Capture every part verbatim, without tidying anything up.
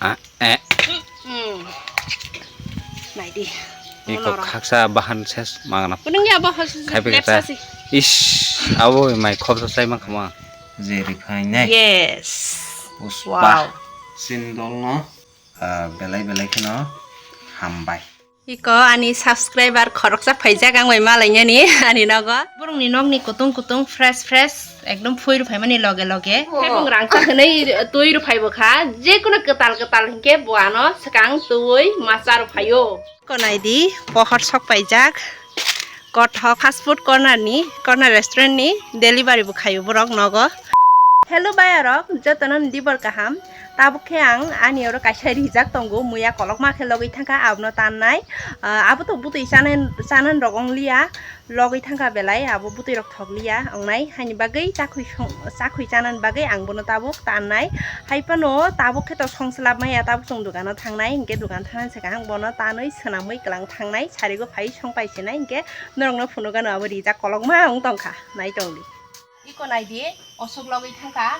Ah, eh. Hmm. Naidi. Iko khaksa bahan ses mangana. Kunung ya bo hos. Khai pe lepsa kata. Si. Is, abo mai khobsa sai mangkha ma. Jeri phai nai. Yes. Puspa. Wow. Sindol no, ah, belai belai kheno hambai. Iko ani subscriber khoroksa phaijak ang bai malainani ani nogo. Borokni nokni kutung kutung fresh fresh ekdom phui rw phaimani loge loge. Wow. Khaibung rangchak hwnwi twi rw phaibo kha. Jekunu kwtal kwtal hinkhe bo ano swkang twiwi macha rw phaio. Iko naidi pohor sok paijak. Kotho fast food corner ni, corner restaurant ni delivery bo khaio borok nogo. Hello bayarok, jotono ni dibor kaham. Tabuk khe ang ani oro kaisa rijak tongo, muya kolokma khe logwi thangkha, abono tannai. Ah, abo to butwi chanan, chanan rok ong liya, logwi thangkha belai, abo butwi rok thok liya ong nai, haini bagwi chakhwi song, chakhwi chanan bagwi ang bono tabuk tannai. Hai phano tabuk khe to song slap maya, tabuk chwng dukano thangnai, hinkhe dukan thangna se kaham bono tanwi swnamwi kwlang thangnai, sarigo phai song pai sinai, hinkhe norokno phunukgano abo rijak kolokma wng tongkha, nai tongdi. Iko naidi, osuk logwi thangkha,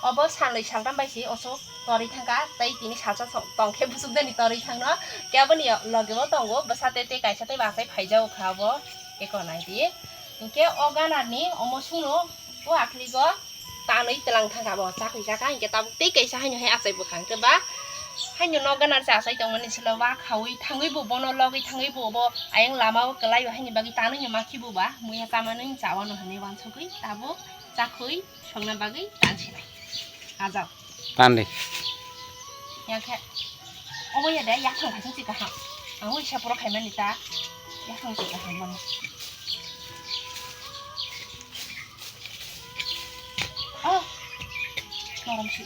obo salnwi saltam bai se osuk torwi thangkha, tei tini salsa so-, tongkhe busuk dani torwi thangno, khe aboni loge o tongo bwsa tei tei kaisa tei bachai phaijago kha obo, iko naidi. Hinkhe o ganarni omo sungno o akhligo tanwi twlang thangkha bo, chakwi chakha, hinkhe tabuk tei kaisa haino hai achai bwkha, hinkhe ba haino nok ganar se achai tongmani silo ba khaui thangwi bo bono logwi thangwi bo bo ayang lama o kwlai o haini bagwi tanwi no makhi bo ba muiya chamani chawano hinwi wansugwi tabuk chakhwi songna bagwi tansinai. Ajak. Tandi. Yang khe. Obo ya de, yaphang phaising si kaham. Ang ui sa pura khaimani ta. Yaphang si kaham mani. Oh. Norom si.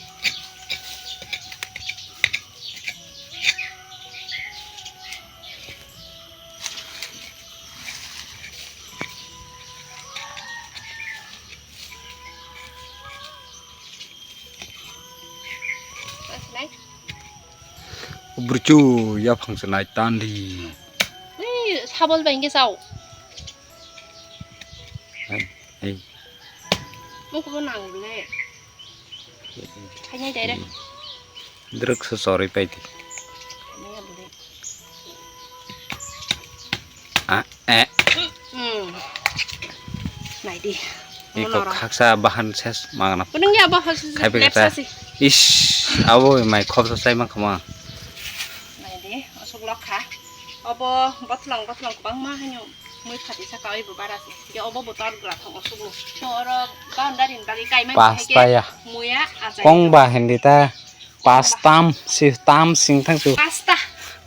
Burchu yaphang se nai tandi. Ui, sabol bai hingke sao. Ei, ei. Mukhubo nang le. Khainai direct. Druk se chorwi pai di. Khainai ya bwle. Ah, eh. Hmm. Naidi. Iko khaksa bahan ses mangana. Kunung ya bo hos. Khai pe lepsa kata. Si. Is, abo mai khobsa sai mangkha ma. Naidi, osok lokha. Obo bothlong bothlong kwbangma haino mui khati saka oi bo bara se. Ke obo bo tor gra thong osok lo. To oro boundary ni bagwi kai mai. Pasta ya. Muya achai. Kong ba hindi ta. Pastam, si tam sing thang su. Pasta.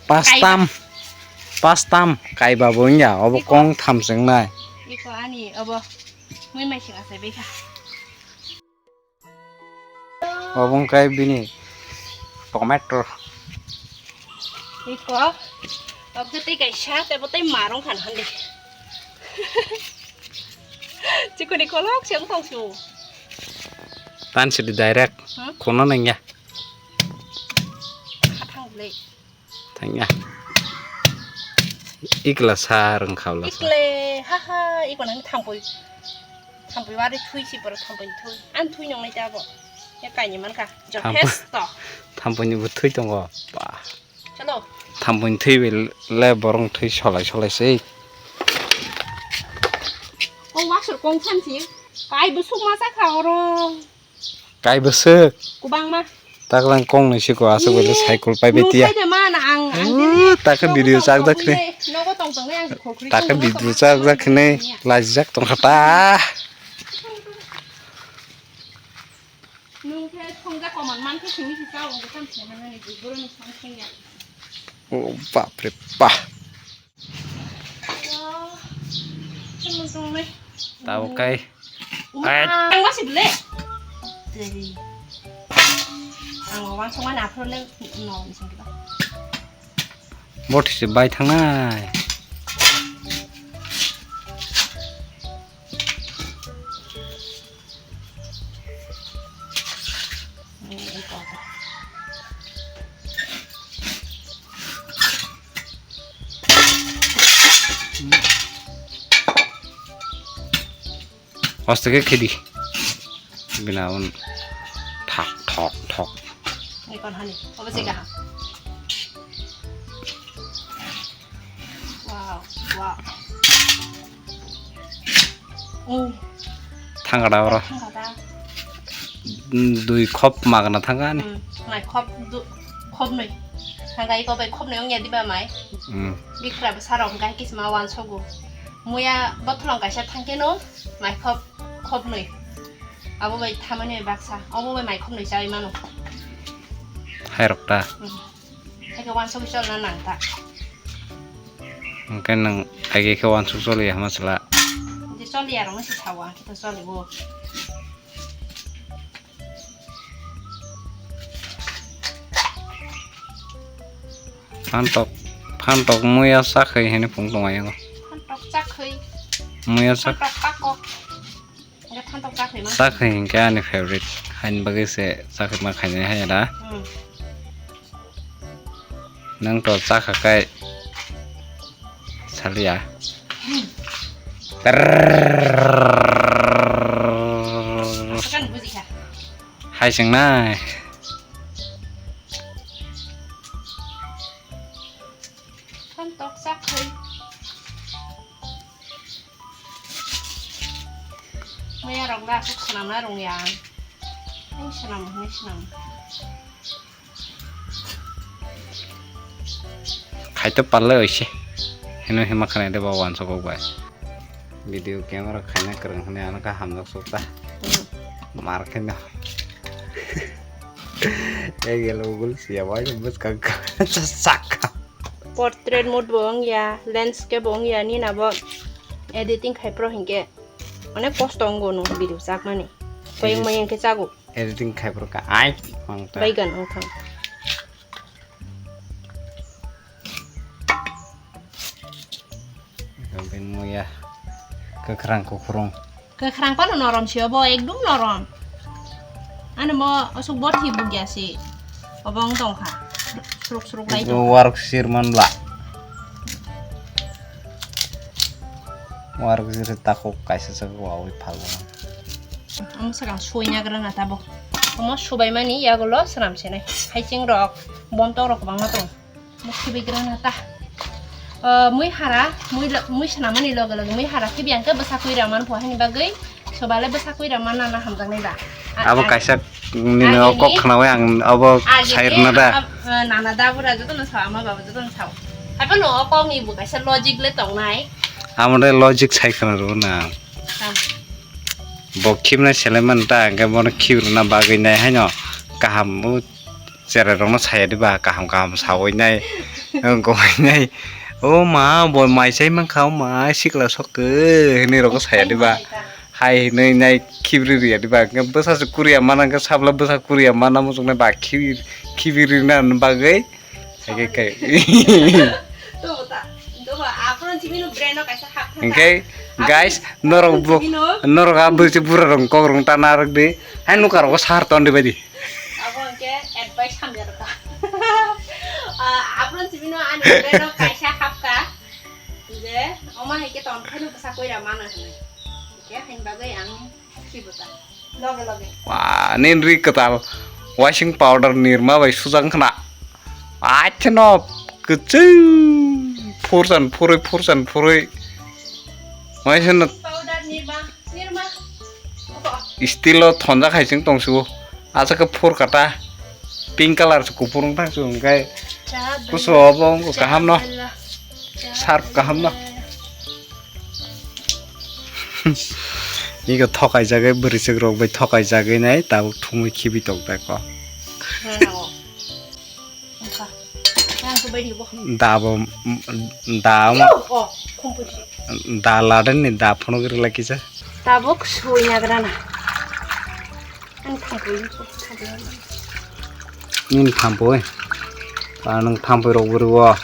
Pastam. Kaiba. Pastam. Kaiba bo wngya, obo iko. Kong tham sing nai. Iko ani, obo. Mui mai sing asai bai kha. Obo wngkha bini tomato. Iko. Obo tei kaisa, tei bo tei marong khan handi. Chikoni kolok se wng tong su. Tan sidi direct. Hmm? Kono nangya. Khathang le. Thangya. Ikla sa rwng khabla sa. Ikle, ha ha, iko nang thampui. Thampui wari thui si boro thampui thui. An thui nong nai ta bo. Ya kaini man kha. Thampu-, jothesto. Thampui ni bo thui tongo. Ba. Chalo. Thampui ni thui bai le borong thui solai solai se. O wasur kong than si. Kai busuk ma sa kha oro. Kai bwswk. Kubangma. Taklang kong nai siko aswk bai le cycle pai bai tiya. Nung sai de ma na ang, ang. Uh, dili taka nogo video tong chak jak tong khne. Nai, nogo tong tong nai ang khokri. Taka tong video nogo chak jak khne. Lajijak tong kha ta. Nung khe thongja koman man khe simi si sa ang kam se man ni buru ni sang sing ya. Oh, bap re bap. Tabuk kai. Ai. Ang masih beli. Jadi. Ang wansong mana apa le? No, misal kita. Bot se bai thangnai. Aste khe khedi. Bina un thak thok thok. Ni kon hani. Obo se kaham. Wow, wow. Oh. Thangkada oro. Thangkada. Mm, dui khop magna thangani. Mm, mai khop du-, khop noi. Thangka iko bai khop noi ongya diba mai. Mm. Bikra bwsarok hwnkha khe kisima wansogo. Muya botholong kaisa thangkhe no mai khop, khop noi. Abo bai thamani bai baksa. Abo bai mai khop noi chawi mano. Hairok ta. Mm. Eke wansuk cholna nang ta. Hwnkhe nwng age khe wansuk choliya hwnma chwla. Je choliya rokno se sao, ang khe to choligo. Phantok, phantok muya chakhwi hwnwi phung tongmani. Phantok chakhwi. Muya chak- Phantok pakok. Hwnkhe phantok chakhwi ma. Chakhwi hinkhe ani favorite. Haini bagwi se chakhwi ma khainai hai da. Hmm. Nwng to chakha kai saliya. Hmm. Aswk ani buji kha. Hai chengnai. Phantok chakhwi. Maya rok da aswk swnamna rwngya ang. Ang swnam hwnwi swnam. Khaito palle oise. Hino hima khanai de ba wansukgo bai. Video camera khaina kwrwng hwnwi ano kha hamjak sukta. Mar khe no. Egel ugul siya bai bwskang kha. Sak. Portrait mode bo wngya, landscape bo wngya, nini abo editing khai pro hinkhe onek kosto wngo no video chakmani. Koyeng moyeng khe chago. Editing khai pro ka ai mang ta. Baigan wngkha. Bini muya kwkhrang kuphurung. Kwkhrang phano norom se obo, ekdum norom. Ani mo aswk bothi bugya se. Obo wng tong kha. Suruk suruk lai tong kha. Wark sir man bla. Wark sir takhuk kaisa se wawi phalmano. Omo swkang suina gra na tabo. Omo subai mani yagulo swnam se nai. Haiching rok, bontok rok kwbangma tong. Mukti bigrana ta. O, mui hara, mui lo-, mui swnamani loge loge mui hara khibi ang khe bwsa kwi rwmani pho, haini bagwi sobale bwsa kwi rwmani nana hamjaknai ba. A-, abo age, kaisa nini o kok khnawi ang abo age sai rwna da. Ab-, eh, nana da bura jotono sao, ama baba jotono sao. Haphano o kok ni bo kaisa logic le tongnai. Amo de logic sai khna rw na. Tam. Bo khibna seleman ta, ang khe bono khib rwna bagwi nai haino kaham. Cherai rokno saya diba, kaham kaham sawi nai, gowai nai. O ma, bo mai chai mankha, o ma, sikla sok khe, hinwi rokno saya diba. Hai hinwi nai khibri riya diba. Bwsa se kuriya mana, hwnkhe sabla bwsa kuriya mana, muchungnai ba khibi, khibi rina bagwi. Hai khe kai. Hwnkhe, guys, norok bo, norok a bwrwi bura rok kok rok ta narwk di. Hai nukha rok sar ton di bai di. Abo hwnkhe advice hamya rwkha. Ah, aphuru simi no ani friend rok kaisa hapkha je, omo hai khe ton phano bwsa koira mano hinwi. Hwnkhe haini bagwi ang khibo ta. Loge loge. Wa, nini ri kwtal washing powder nirma bai sujak khna. Aitheno kwchwng phursan phurwi, phursan phurwi. Waisano. Powder nirma. Steel o thonjak hai chwng tong sio. Aswk khe phur kata. Pink colour se kuphur wng thang sio hwnkhe. Kusu obo wngkha kaham no. Sarp kaham no. Ego thokai jagwi bwrwi swk rok bai thokai jagwi nai tabuk thumwi khibi tok da ko. Wngkha. Yang tu bai di bo. Da bo, da mo. Yo, oh, khumpusi. Da laden ni da phunuk rwla kisa. Tabuk sui nagrana. Ani thampui, thampui. Nini thampui. Pa nang thampui rok bwrwi o.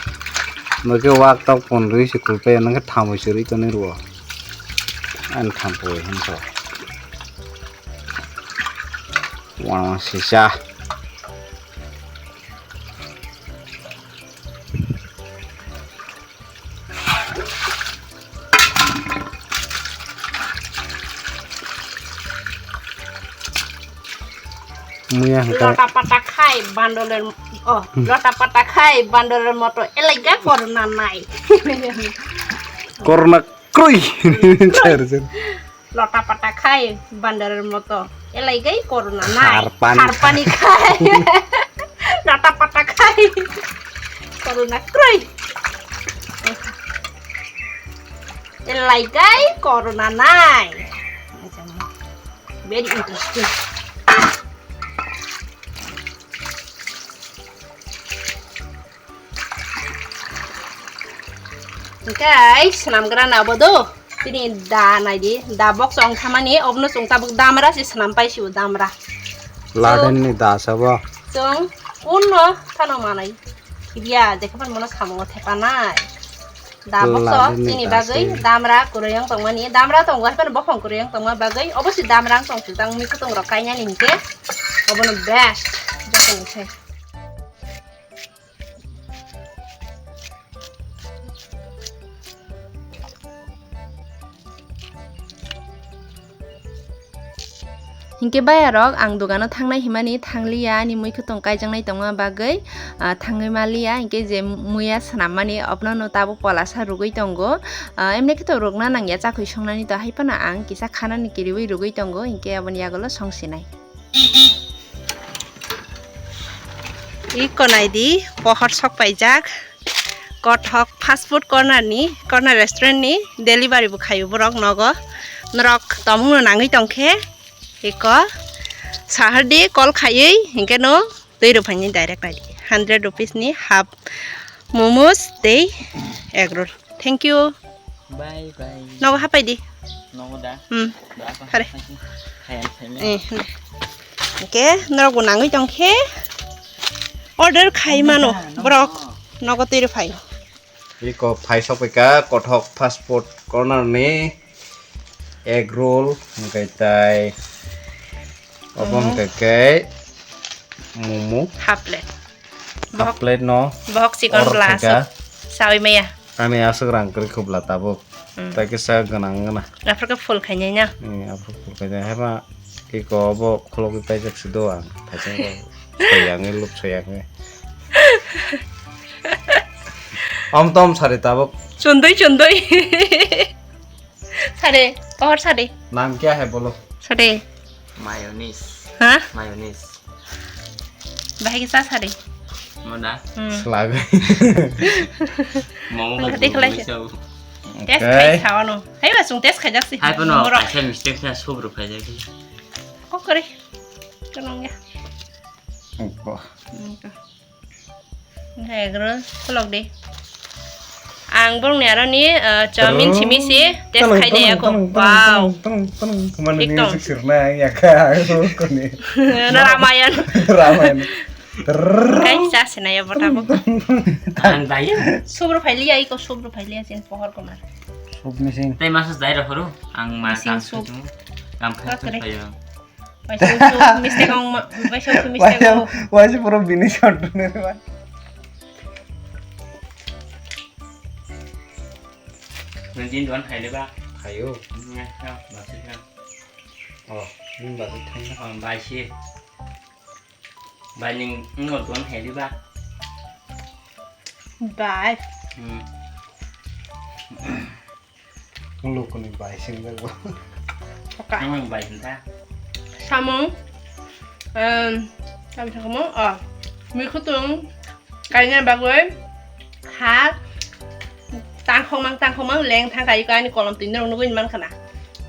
Nokhe wak tok pon rwi se kulpe nang thampui se rwi tonwi rwo. Ani thampui hinso. Wang sisa. Ya, hwnkhe. Lota pata khai bandolor, oh, lota pata khai bandolor moto elaiga korona nai. Korona kroi. Lota pata khai bandolor moto elaigai korona nai. Harpani. Harpani khai. Lota pata khai. Korona kroi. Elaigai korona nai. Very interesting. Hwnkhe swnamgrana abo do. Tini da naidi, da box ong thamani, obono chwng tabuk damra se swnam pai sio damra. Ladenni da sabo. Chwng kunno phano manai. Kiriya, jekhe phano mono samungo thepanai. Da box o chini bagwi damra kwrwi wng tongmani, damra tongo, hai phano bophang kwrwi wng tongma bagwi, obo se damra wng tong sijak, mui kwthwng rok kainani hinkhe, obono best, joto ni se. Hinkhe bayarok ang dogano thangnai himani thangliya, ani mui kwthwng kaijaknai tongma bagwi, ah, thangwi maliya, hinkhe je muya swnammani abono no tabuk polasa rwgwi tongo. Ah, emni khe to rwgna nangya, chakhwi songnani to, hai phano ang kisa khanani kiriwi rwgwi tongo, hinkhe aboni yagulo songsinai. Iko naidi, pohor sok paijak. Kothok fast food corner ni, corner restaurant ni delivery bo khaio borok nogo. Norok tomung no nangwi tongkhe, iko sahardi call khaiwi hinkhe no twi rw phaini direct naidi. Hundred rupees ni half momos tei egg roll. Thank you. Bye bye. Nogo hapai di. Nogo da? Hmm. Da apa? Hare. Hai, hai, hai. Eh, de. Oke, norok bo nangwi tongkhe order khai mano, nogo. Borok nogo twi rw phai. Iko phai sok paika kothok fast food corner ni egg roll, hwnkhe tai obo, momo. Hwnkhe khe momo. Half plate. Half plate no. Bohok chicken order glass. Khaika. Sawi maya. Ani aswk rang kwrwi khobla tabuk. Hmm. Tai kisa gwnang gwnang. Aphuru khe full khainai na? Hmm, aphuru full khainai. Haiba iko obo khulogwi paijak se do ang. Thaising rok soyangwi, lup soyangwi. Om tom sari tabuk. Chundui, chundui. Sari, pohor sari. Naam kya hai bolo? Sari. Mayonnaise. Ha? Mayonnaise. Bahai kisa sari. Moda. Hmm. Slag. Momo. Khati khalai se. Test khai sao no. Hai ba sung test khai jak si. Hai bono. Moro. Kaisa mistake sa subru khai jak. Kok kare. Kanong ya. Engko. Engko. Egg roll, khulok di. Ang borokni aroni, uh, chowmin simi si test khai nai ako. Wow. Ekdom. Music sirna ang yaka, ang koni. Ramayan. Ramayan. Kai sa sinai abo tabuk. Ang daya. Subru phailiya, iko subru phailiya sin pohor komar. Soup missing. Tai masa dai rohoro, ang ma kam sup. Kam khai khai. Waisa usu mistake ong ma, waisa usu mistake ong. Waisa puro bini shot ne ba. Nang din don hai le ba. Hayo. Nang ya, ba se ya. Oh, ning ba se thang na. Ang bai se. Bai ning ngo don hai le ba. Bai. Hmm. Lukuni bai sing jago. Oka. Ang bai sing ta. Samung. Em, tam sa mo. Oh. Mui khutung. Kaina bagoi. Ha. Tangkhong mang, tangkhong mang, leng thang kayu kani kolom tin rong nugui man khana.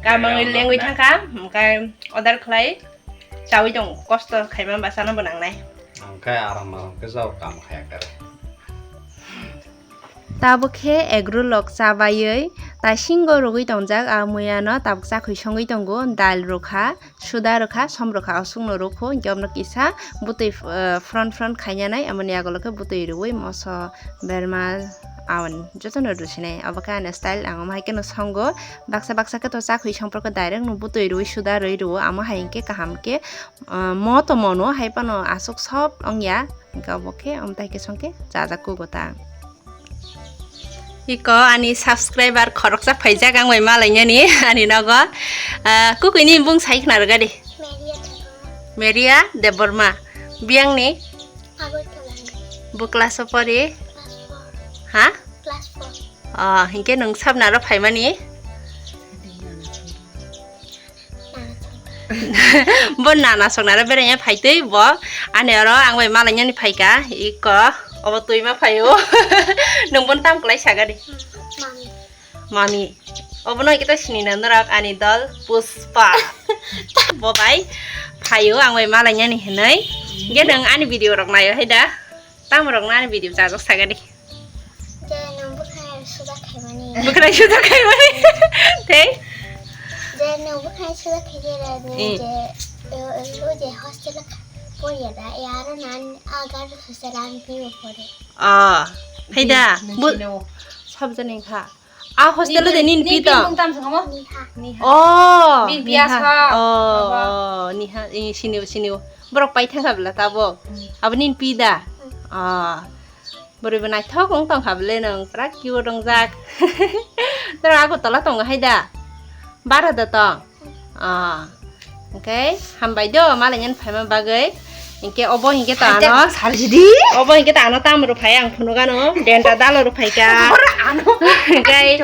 Kamang lengui thang kha. Kai order khlai. Chawi tong kosto khaima ba sana bo nangnai. Ang khe aram aram khe jao kam khaya kare. Tabuk khe egg roll rok chabaiwi taisingo rwgwi tongjak, a muiano tabuk chakhwi songwi tongo, dal rwkha, suda rwkha, som rwkha, aswkno rwkho, hinkhe omno kisa bwtwi, eh, front front khainanai, amoni agolo khe bwtwi rwui moso berma awan jotono rwsinai. Obo khe ani style, ang omo hai kheno songo, baksa baksa khe to chakhwi songphor khe direct no bwtwi rwui suda rwui rwo, amo hai hinkhe kaham khe, eh, mo to mono hai phano aswk soft wngya, hinkhe obo khe omtai khe songkhe chajak kugo ta. Iko ani subscriber khoroksa phaijak ang bai malainani ani nogo. Ah, kukuini bung sai khna rwgadi. Maria Thakur. Meria Debbarma. Biyangni? Agartala ni. Bo class o pori? Class four. Ha? Class four. Oh, hinkhe nwng sabna aro phaimani? Bo nana sokna aro beraina phaitwi bo. Ani aro ang bai malainani phaika. Iko. Obo twi ma phaio. Nwng bono tam kwlai sagadi? Mami. Mami. Obono hwnkhe to sinina norok ani dol Pushpa. Bo bai phaio ang bai malainani hinwi. Hwnkhe nwng ani video rok naio hai da? Tamo rok no ani video chajak sagadi? Je nwng bwkhwnai suda khaimani. Bwkhwnai suda khaimani. Tei? Je nwng bwkhwnai suda khaijera ni. Mm. Je, o, o je hostel o poriya da, ya aro nan agar hostel an pibo pore. Ah, hai da. Nini, nini Bu-, sini o. Sabjani kha. A hostel o de nini pi tong? Bini mung tam swngo mo? Niha. Niha. Oh, bini piya sa. Oh, Niha. Oh, Niha, eh, sini o, sini o. Borok pai thang kha bwla tabuk. Hmm. Abo nini pi da? Hmm. Oh. Bwrwi bo naithok wng tong kha bwle nwng, pura cute wngjak. Norok Agartala tongo hai da? Bara da tong? Ah, hwnkhe hambai do, malainani phaima bagwi. Hinkhe obo hinkhe ta ano saljidi. Obo hinkhe ta ano tamo rw phai ang phunukgano, denta dalo rw phaika. Ora ano. Hinkhe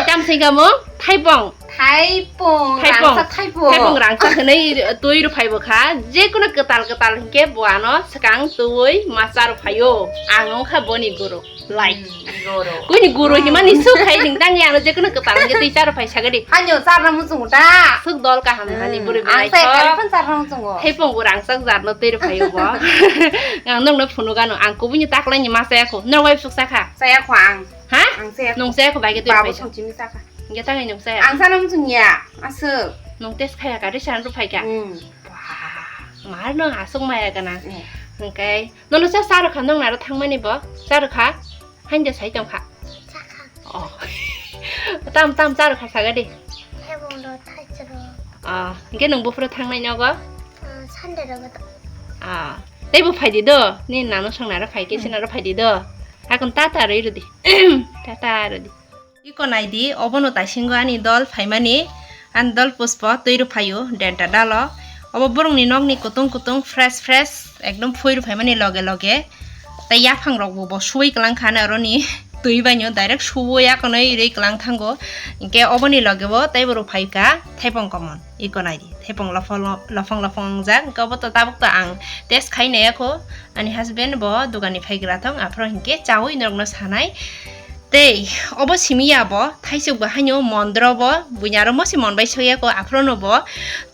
tamo singkamo thaipong. Thaipong, thaipong. Rangchak thaipong. Thaipong rangchak hwnwi twi rw phaibo kha. Jekono kwtal kwtal hinkhe bo ano swkang twiwi ma cha rw phaio. Ang wngkha boni guru. Like. Hmm, guru. Kuni guru himani suk hai jing tang yang je kono kwtal je twi charo phai sagadi. Hanyo charna muchungo ta. Suk dol kaham hani bwrwi. Hmm, ang bwlai sai to. Kali phan charna muchungo. Thaipong bo rangchak jarno twi rw phaio bo. Ang nokno phunukgano ang kubuni taklaini ma chaya kho. Nor wai suk sakha. Chaya kho ang. Ha? Ang chaya kho. Nung chaya kho bai ke twi rw phai. Babo songchimi sakha. Nge tangai nung chaya. Ang sana muchung ya. Aswk. Nung test khaya ka ri san rw phai ka. Hmm. Wah, mar nung aswk maya gana. Hmm. Hwnkhe Nono cha, cha rwkha, nong naro thangmani bo? Cha rwkha? Hain de sai tongkha. Chakha. Oh. Tam, tam cha rwkha saga de. Hebung ro thai chwro. Ah, hwnkhe nung buphuru thangnai nogo? Ah, Sunday rogo to. Ah. Tei bo phaidi do. Ni nano song naro phai ke, hmm, sinaro phaidi do. Hakon tata rwi rwdi. Tata rwdi. Iko naidi, obono taisingo ani dol phaimani, ani dol Pushpa twi rw phaio, denta dalo. Obo borokni nokni kutung kutung fresh fresh, ekdom phui rw phaimani loge loge. Tei yaphang rokbo bo suwi kwlang kha na oroni twi baino direct suwi akonoi rwi kwlang thango. Hinkhe oboni loge bo teibo rw phaika thaipong komon. Iko naidi, thaipong lophong lo-, lophong lophong wngjak. Hinkhe obo to tabuk to ang test khai naiya kho. Ani husband bo dogan ni phaigra thong, aphuru hinkhe chawi norokno sanai. Tei obo simi ya bo, thaisok bo haino mondro bo, buini aro mosi mon bai soya ko, aphuru no bo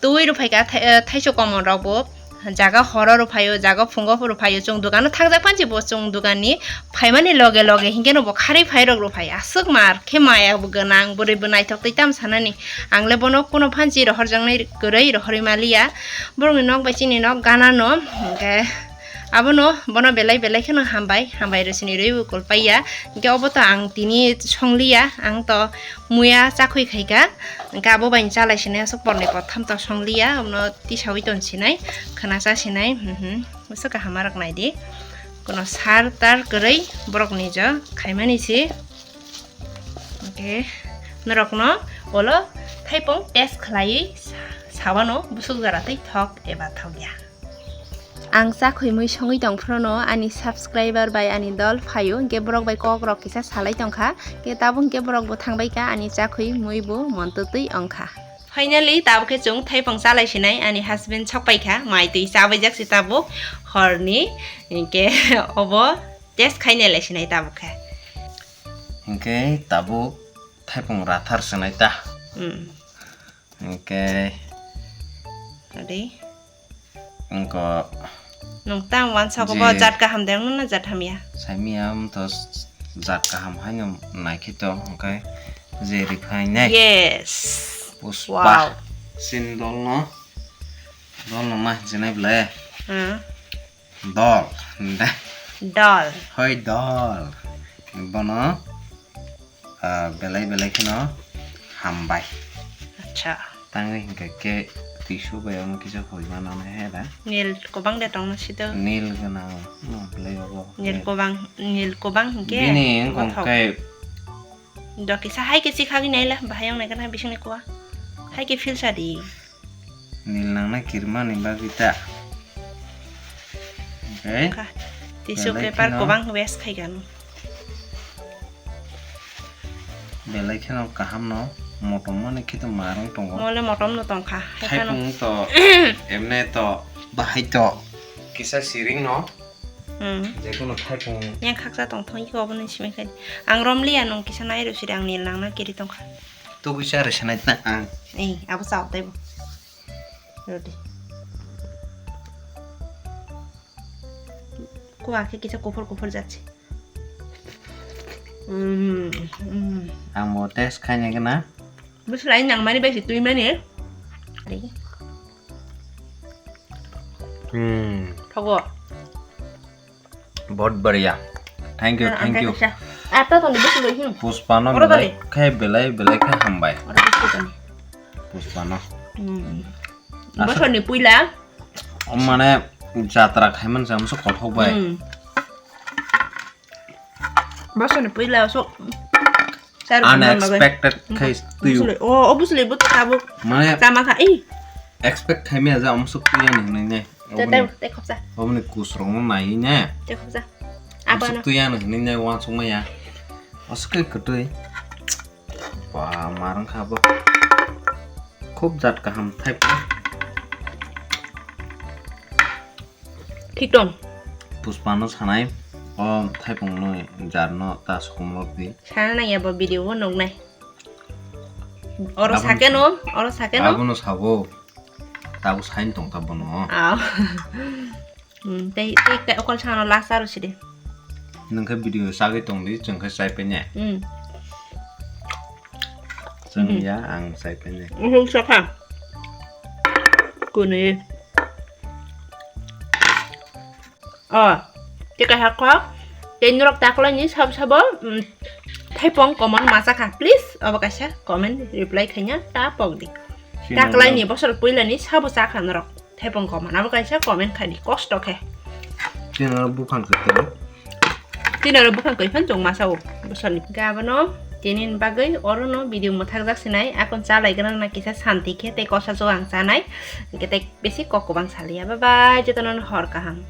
twi rw phaika thai-, eh, thaisok komon rok bo, jaga horo rw phaio, jaga phungo rw phaio, chwng dogan o thangjak panchi bo chwng dogan ni phaimani loge loge hinkhe no bo kharwi phai rok rw phai, aswk mar khe maya bo gwnang, bwrwi bo naithok tei tam sanani, ang le bono kuno phanchi rohor jaknai kwrwi rohorwi maliya, borok ni nok bai chini nok gana no, hinkhe Abono bono belai belai kheno hambai, hambai rw sini rwi bo kol paiya. Hinkhe obo to ang tini songliya, ang to muya chakhwi khaika. Hinkhe abo bai chalai sinai aswk pornai portham to songliya, abono tisawi ton sinai, khwna cha sinai, hmm, hmm. Aswk kaham arok naidi. Kono sar tar kwrwi borok ni jo khaimani si. Hinkhe norokno olo thaipung test khlaiwi sa-, sawano busuk jora twi thok eba thokya. Ang chakhwi mui songwi tongphrono ani subscriber bai ani dol phaio, hinkhe borok bai kok rok kisa salai tongkha, hinkhe tabuk hinkhe borok bo thangbai kha ani chakhwi mui bo montwtwi ongkha. Finally, tabuk khe chwng thaipung chalai sinai ani husband sok pai kha, mai twi chabaijak se tabuk horni, hinkhe obo test khai nailai sinai tabuk khe. Hinkhe tabuk thaipung rathar swnai ta. Hmm. Hinkhe adi. Wngko. Nwng tang wansa ko je bo jat kaham de wngno na jat hamya? Saimya wng to jat kaham haino naikhe to, hwnkhe je rikhainai. Yes. Pushpa. Wow. Sin dolno. Dolno ma hinjinai ble. Hmm. Dol, da. Dol. Hoi dol. Bono, ah, belai belai kheno hambai. Acha. Tangwi hinkhe ke tissue bai omo kisa hoi mano he da. Nil kobang de tongma sito. Nil gwnang, no, belai obo. Nil kobang, nil kobang hinkhe. Bini wngkong bothok. Khe. Do kisa hai ke chikhagwi naila, bahai wngnai kana bisingni kua. Hai ke philsa di. Nil nangnai kirmani bagwi ta. Eh? Kha. Tissue Belai paper kheno. Kwbang waste khai gano. Belai kheno kaham no, motom mani khe to marwng tongo. Mole motom no tongkha. Haikhe no. Thaipung to, emne to, bahai to. Kisa siring no. Hmm. Jekono thaipung. Yang khaksa tong thong iko obo ni simi khai. Ang rom liya nung kisa nai ro siri ang nil nang na kiri tongkha. To kisa re sanai na ang. Eh, abo sao taibo. Rodi. Kuwa khe kisa kuphur kuphur jatse. Mm, mm. Ang bo test khaina gana. Bwswlai nang mani bai se twi mani. Ari. Hmm. Thogo. Bahut badhiya. Thank you, thank you. Ata toni bwswlai hin. Pushpa no belai khai belai belai khai hambai. Oro bwswlai toni. Pushpa no. Hmm. Bosor ni puila. Mane jatra khai man jam so kothok bai. Hmm. Bosor ni puila so. Unexpected khai twi. Obviously, obviously, bo tabuk. Mane tama kha, i. Expect khai maya ja, amsuk twi ani hinwi ne. Te, te, oboni, te khopsa. Oboni kusrong no nai ne. Te khopsa. Amsuk twi ani hinwi ne wansuk maya. Asuk kai kwtwi. Ba, marang kha bo. Khub jat kaham thai. Thik tong. Pushpa no sanai, o thaipung no jar no ta sukum rok di. Sana nang ya bo video o nuknai. Oro sakeno, oro sakeno. Abono sabo. Tabo sain tong ta bono. Aw. Hmm, tei, tei, tei okol sano last aro sidi. Nang khe video sagwi tong di, chwng khe chai pai ne. Hmm. Chwng ya, ang chai pai ne. Uhul sakha. Kuni. Oh, tei kaisa kok, tei norok taklaini sabo sabo, mm, thaipung common ma chakha, please, obo kaisa comment reply khaina ta pok di. Taklaini bosor puilani sabo chakha norok thaipung common, abo kaisa comment khai di, kosto khe. Tini oro buphang kwtwi. Tini oro buphang kwtwi phan chwng masa o bosorni. Gabono tini bagwi orono video mwthakjak sinai, akon chalai gana na kisa santi khe tei kosa chwng ang chanai, hwnkhe tei bisi kok kwbang saliya. Bye bye, jotono hor kaham.